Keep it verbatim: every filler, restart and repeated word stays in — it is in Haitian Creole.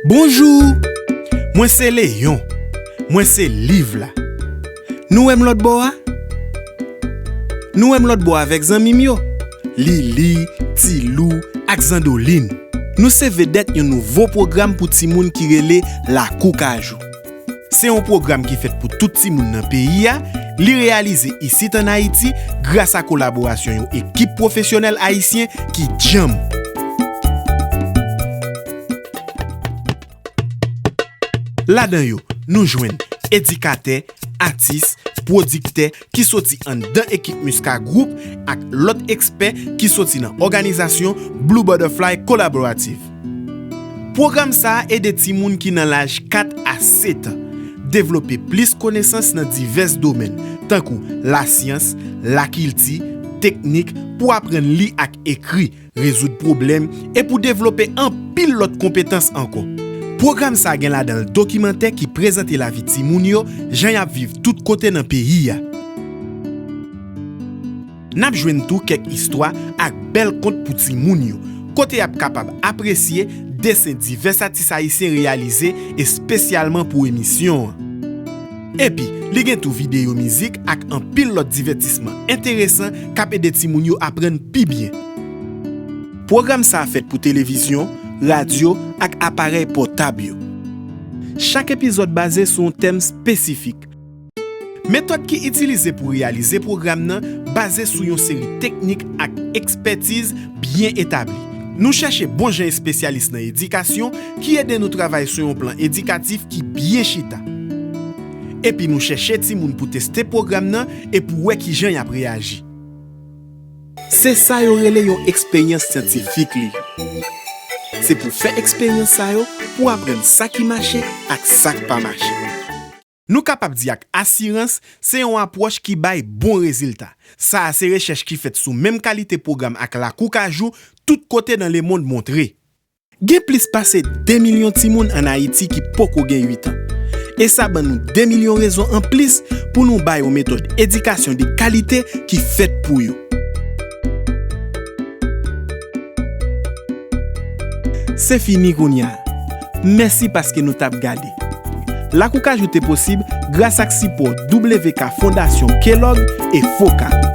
Bonjou! Mwen se Leyon. Mwen se liv la. Nou wè m lòt bò a? Nou wè m lòt bò avèk zanmi m yo? Lili, Tilou, ak Zandolin. Nou se vedèt yon nouvo pwogram pou timoun ki rele Lakou Kajou. Se yon pwogram ki fèt pou tout timoun nan peyi a, li reyalize isit ann Ayiti gras a kolaborasyon yon ekip pwofesyonèl ayisyen ki djanm. Ladan yo, nou jwenn edikatè, atis, pwodiktè ki soti anndan ekip Musca Group ak lòt ekspè ki soti nan òganizasyon Blue Butterfly Collaborative. Pwogram sa a ede timoun ki nan laj kat a sèt an devlope plis konesans nan divès domèn, tankou lasyans, lakilti, teknik pou aprann li ak ekri, rezoud pwoblèm e pou devlope anpil lòt konpetans ankò. Pwogram sa a gen ladan l dokimantè ki prezante lavi timoun yo, jan y ap viv tout kote nan peyi a. N ap jwenn tou kèk istwa ak bèl kont pou timoun yo, kote y ap kapab apresye desen divès atis ayisyen reyalize espesyalman pou emisyon an. Epi, li gen tou videyo mizik ak anpil lòt divètisman enteresan k ap ede timoun yo aprann pi byen. Pwogram sa a fèt pou televizyon, radyo ak aparèy pòtab yo. Chak epizòd baze sou yon tèm espesifik. Metòd ki itilize pou reyalize pwogram nan baze sou yon seri teknik ak ekspètiz byen etabli. Nou chèche bon jan espesyalis nan edikasyon ki ede nou travay sou yon plan edikatif ki byen chita. Epi nou chèche timoun pou teste pwogram nan e pou wè kijan y ap reyaji. Se sa yo rele yon eksperyans syantifik li ye. Se pou fè eksperyans sa yo pou aprann sa ki mache ak sa k pa mache. Nou kapab di ak asirans, se yon apwòch ki bay bon rezilta. Sa a se rechèch ki fèt sou menm kalite pwogram ak Lakou Kajou tout kote nan lemonn montre. Gen plis pase de milyon timoun ann Ayiti ki poko gen uit an. E sa ban nou de milyon rezon anplis pou nou ba yo metòd edikasyon de kalite ki fèt pou yo. Se fini kounye a. Mèsi paske nou t ap gade. Lakou Kajou te posib gras ak sipò W K Fondasyon Kellogg e FOKA.